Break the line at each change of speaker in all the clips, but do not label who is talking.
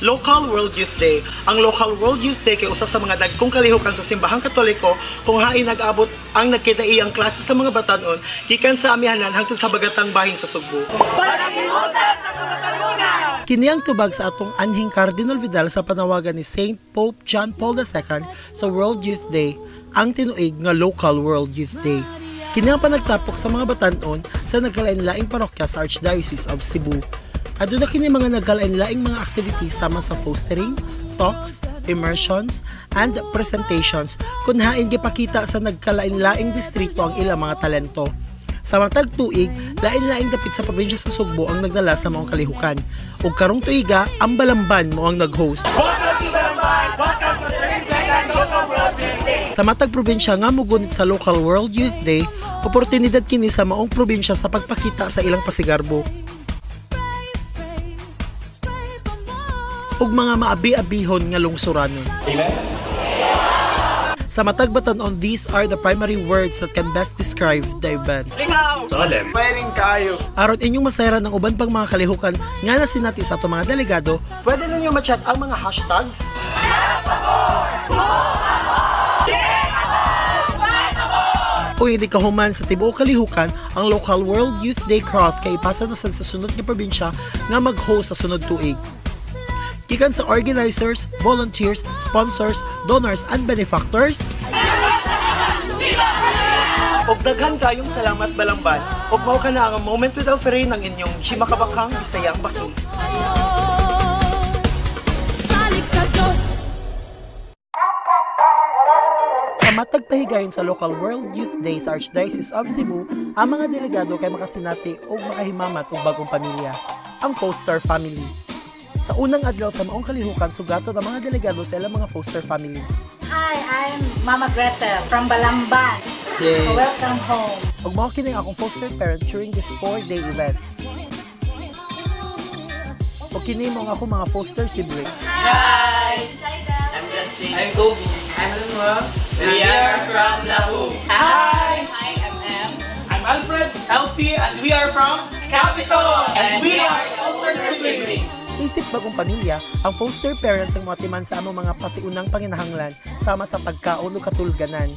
Local World Youth Day. Ang Local World Youth Day kay usa sa mga dagkong kalihukan sa simbahang Katoliko kung hain nag-abot ang nagkitaiyang klase sa mga batanon gikan sa amihanan hangtod sa bagatang bahin sa Sugbo. Kini ang tubag sa atong anhing Cardinal Vidal sa panawagan ni Saint Pope John Paul II sa World Youth Day, ang tinuig nga Local World Youth Day. Kini ang panagtapok sa mga batanon sa nagkalain-laing parokya sa Archdiocese of Cebu. Aduna kini mga nagkalain-laing mga activities sama sa fostering, talks, immersions, and presentations kung hain gipakita sa nagkalain-laing distrito ang ilang mga talento. Sa matag tuig, lain-laing dapit sa probinsya sa Sugbo ang nagdala sa maong kalihukan. Ug karong tuiga, ang Balamban mao ang nag-host. Sa matag probinsya nga mogunit sa Local World Youth Day, oportunidad kini sa maong probinsya sa pagpakita sa ilang pasigarbo ug mga maabi-abihon nga lungsuranon. Sa matag batanon, these are the primary words that can best describe the event.
Solemn.
Pwedeng kayo.
Aron inyong masayran ang uban pang mga kalihukan nga nasinati sa atong mga delegado, pwede ninyo ma-chat ang mga hashtags o hindi kahuman sa tibuok kalihukan. Ang Local World Youth Day Cross kay ipasa na sad sa sunod nga probinsya nga mag-host sa sunod tuig. Gikan sa organizers, volunteers, sponsors, donors, and benefactors, og daghan kayong salamat, Balamban. Ug mao kana ang Moment with Alferin ng inyong Gimakabakang Bisayang Baki.
Salig sa Diyos.
Sa matag pahigayon sa Local World Youth Day sa Archdiocese of Cebu, ang mga delegado kay makasinati og makahimamat og bagong pamilya, ang foster family. Sa unang adlaw sa maong kalihukan, sugaton ang mga delegado sa ilang mga foster families.
Hi, I'm Mama Gretel from Balamban. Welcome home.
Ug mao kini ang akong foster parent during this 4-day event. Ug kini mao ang akong mga foster sibling.
I'm Justin. I'm Kobe. I'm Luma. We are from Lahu.
Hi!
Hi, I'm Em.
I'm Alfred, LP, and we are from Capitol! And we are foster siblings! Isip bagong pamilya, ang foster parents ang moatiman sa among mga pasiunang panginahanglan sama sa pagkaon ug katulganan.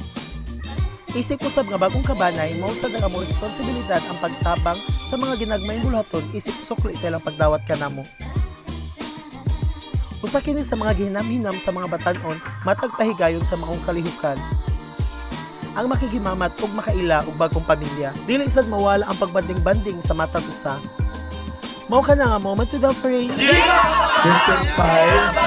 Isip usab nga bagong kabanay, mao sad ang among responsibilidad ang pagtabang sa mga ginagmayng buluhaton isip sukli sa ilang pagdawat kanamo. Usa kini sa mga gihinam-hinam sa mga batanon matag pahigayon sa maong kalihukan, ang makigimamat ug makaila og bagong pamilya. Dili sad mawala ang pagbanding-banding sa matag usa. Mao kana nga Moment with Alfred.
District 5.